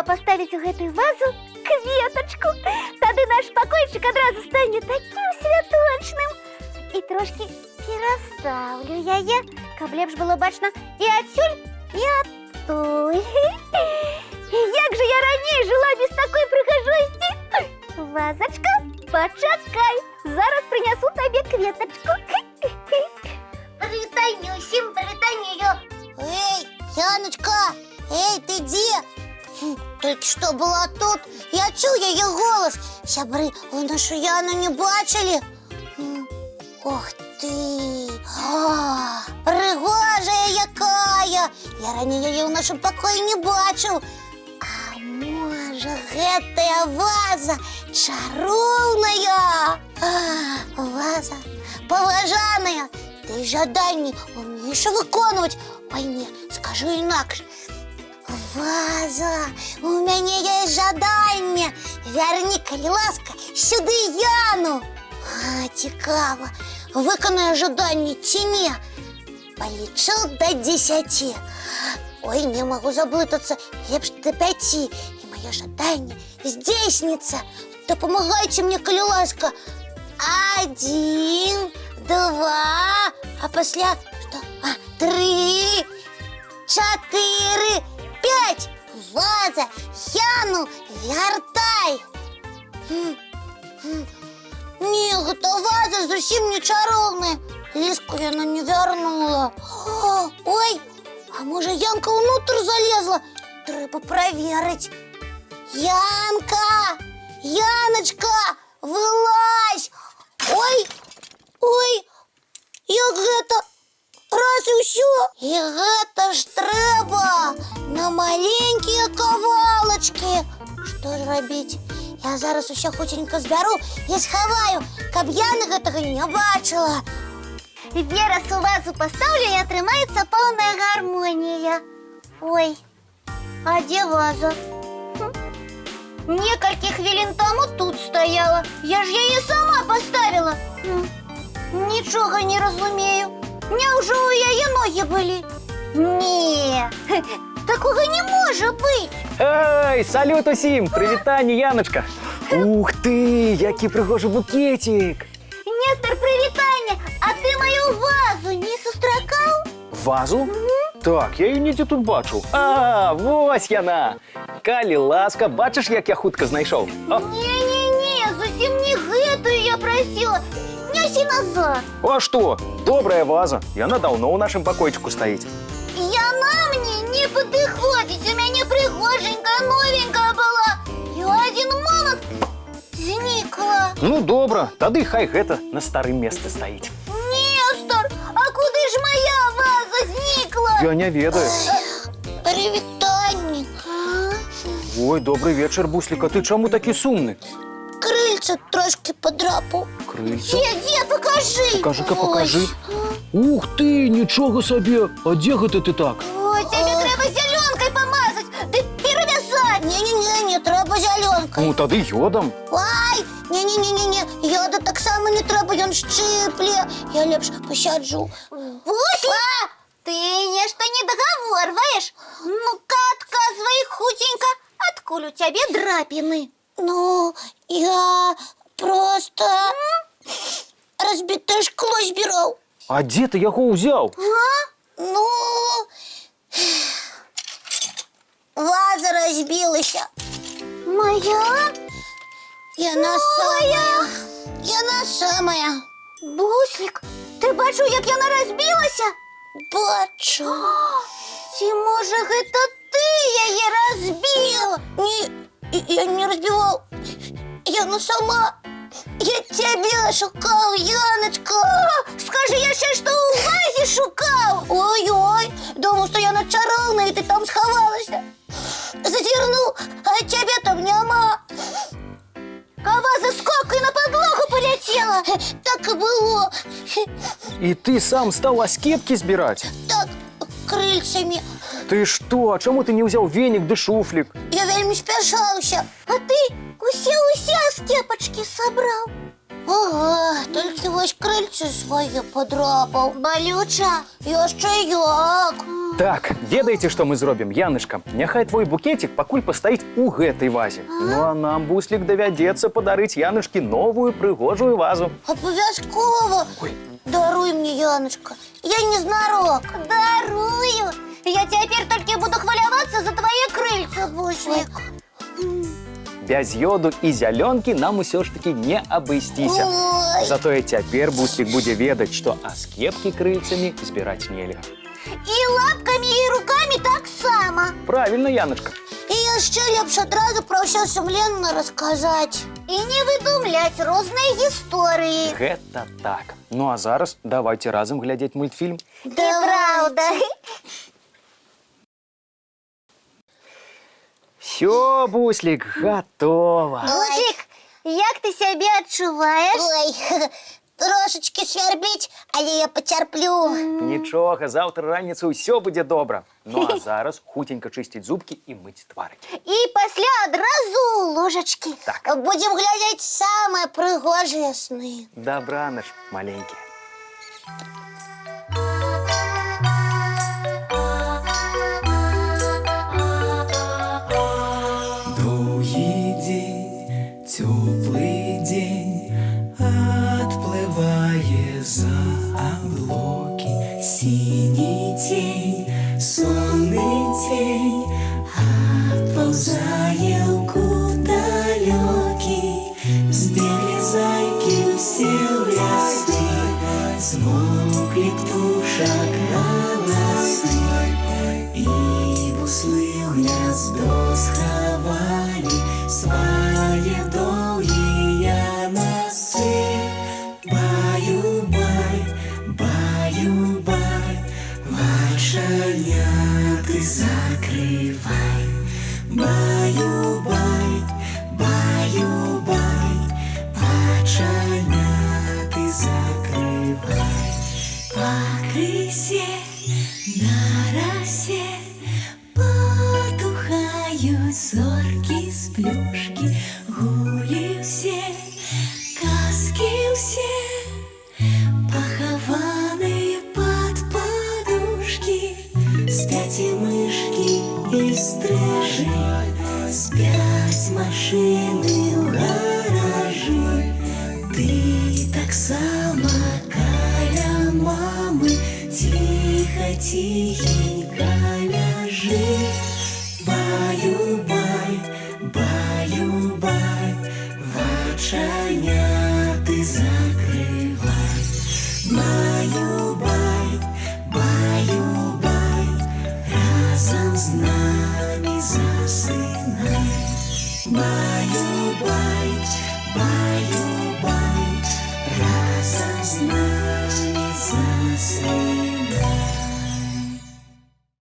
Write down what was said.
паставіць у гэтую вазу кветачку. Тады наш пакойчык адразу стане такім святочным. І трошкі перастаўлю яе, каб лепш было бачна і адсюль, і адтуль. Як жа я раней жыла без такой прыгажосці? Вазачка, пачакай, зараз прынясу табе кветачку. Прывітанне ўсім, прывітанне. Эй, Яначка, эй, ты дзе? Толькі што была тут, я чуў яе голас. Сябры, вы нашу Яну не бачылі? Ох ты! А, прыгожая якая! Я раней яе ў нашым пакоі не бачыў. А можа, гэтая ваза чароўная? А, ваза паважаная, ты жаданні умееш выконваць. Ой, не, скажу інакш. Ваза, у мяне ёсць жаданне. Вярні, калі ласка, сюды Яну. А, цікава, выканае жаданне ці не? Палічу да 10. Ой, не магу заблытацца, лепш да 5. І маё жаданне здзейсніцца. Дапамагайце мне, калі ласка. Адзін, два, а пасля што? А, тры, чатыры, пяць. Ваза, Яну вяртай. Не, гэта ваза зусім не чароўная. Ліску яна не вярнула. О, ой, а можа, Янка ўнутр залезла? Трэба праверыць. Янка! Яначка, вылазь! Ой, ой, як гэта? Раз і ўсё. І гэта ж трэба на маленькія кавалачкі. Што ж рабіць? Я зараз усё хуценька збяру і схаваю, каб Яна гэтага не бачыла. Верас у вазу пастаўлю, і атрымаецца поўная гармонія. Ой, а дзе ваза? Некалькі хвілін таму тут стаяла. Я ж яе сама паставіла. Нічога не разумею. Няўжо ў яе ногі былі? Не, такога не можа быць. Эй, салют усім! Прывітанне, Яначка! Ух ты, які прыгожы букетик! Нестар, прывітанне! А ты маю вазу не сустракаў? Вазу? Так, я яе недзе тут бачыў. А, вось яна! Калі ласка, бачыш, як я хутка знайшоў? О, Не-не-не, зусім не гэтую я прасіла. Нясі назад. А што? Добрая ваза. Яна даўно ў нашым пакойчыку стаіць. Яна мне не падыходзіць. У мяне прыгоженькая, новенькая была. І ў адзін момант знікла. Ну, добра, тады хай гэта на старым месцы стаіць. Нестар, а куды ж моя ваза знікла? Я не ведаю. Прывітанне. Ой, добры вечар, Буслік, а ты чаму такі сумны? Крыльца трошкі падрапаў. Крыльца? Дзе, дзе, пакажы. Пакажы-ка, пакажы. Ух ты, нічога сабе! А дзе гэта ты так? Ой, цябе трэба зялёнкай памазаць, ды перавязаць. Не-не-не, не трэба зялёнкай. Ну, тады ёдам. Ай, не-не-не-не-не, ёда таксама не трэба, ён шчыпле. Я лепш пасяджу. Буслік, ты нешта не дагаворваеш. Ну-ка, адказвай хуценька, адкуль у цябе драпіны? Ну, я проста разбітае шкло збіраў. А дзе ты яго ўзяў? Ну, ваза разбілася. Моя? Яна самая. Яна самая. Буслік, ты бачыў, як яна разбілася? Бачу. Ці можа, гэта ты яе разбіў? Не, я не разбіваў. Яна сама. Я цябе шукаў, Яначка. Скажы яшчэ, што ў вазе шукаў. Ой-ой, думаў, што яна чароўная, і ты там схавалася. Зазірнуў, а цябе там няма. А ваза скок і на падлогу паляцела. Так і было. І ты сам стаў аскепкі збіраць? Так, крыльцамі. Ты што? А чаму ты не ўзяў венік ды шуфлік? Я вельмі спяшаўся. А ты усе-усе аскепачкі сабраў. Ага, толькі вось крыльцы свае падрапаў. Балюча. Яшчэ як. Так, ведаеце, што мы зробім, Янышка? Няхай твой букетик пакуль пастаіць у гэтай вазе. Ну а нам, Буслік, давядзецца падарыць Янышкі новую прыгожую вазу. Абавязкова. Ой. Даруй мне, Яночка. Я незнарок. Дарую! Я цяпер толькі буду хвалявацца за твае крыльцы, Буслік. Без йоду і зялёнкі нам усё ж такі не абысціся. Ой. Затое цяпер Буслік будзе ведаць, што аскепкі крыльцамі збіраць нельга. І лапкамі, і рукамі таксама. Правільна, Яночка. І яшчэ лепш адразу пра ўсё сумленна расказаць. І не выдумляць розныя гісторыі. Гэта так. Ну а зараз давайте разам глядзець мультфільм. І праўда. Всё, Буслік, гатова. Буслік, як ты сябе адчуваеш? Ой, трошачкі свярбіць, але я пацярплю. Нічога, заўтра раніцай усё будзе добра. Ну а зараз хуценька чысціць зубкі і мыць тварыкі. І пасля адразу ў ложачкі. Так. Будзем глядзець самыя прыгожыя сны. Дабранач, маленькі. Доўгі дзень, цёплы дзень адплывае за аблокі. Сіні цень, сонны цень адпаўзае ў кут далёкі. Збеглі зайкі ўсе ў лясы, змоўклі птушак галасы. І буслы ў гняздо схавалі свае доўгія насы. Баю-бай, баю-бай, вачаняты закрывай. Баю-бай, баю-бай, вачаняты закрывай. Пакрысе на расе потухаюць зоркі сплюшкі, гулі ўсе, казкі ўсе, пахаваныя пад падушкі, спяць і мышкі, і стрыжы, спяць машыны ў гаражы. Ты таксама каля мамы ціха, ціхенька ляжы. Баю-бай, баю-бай, вачаняты.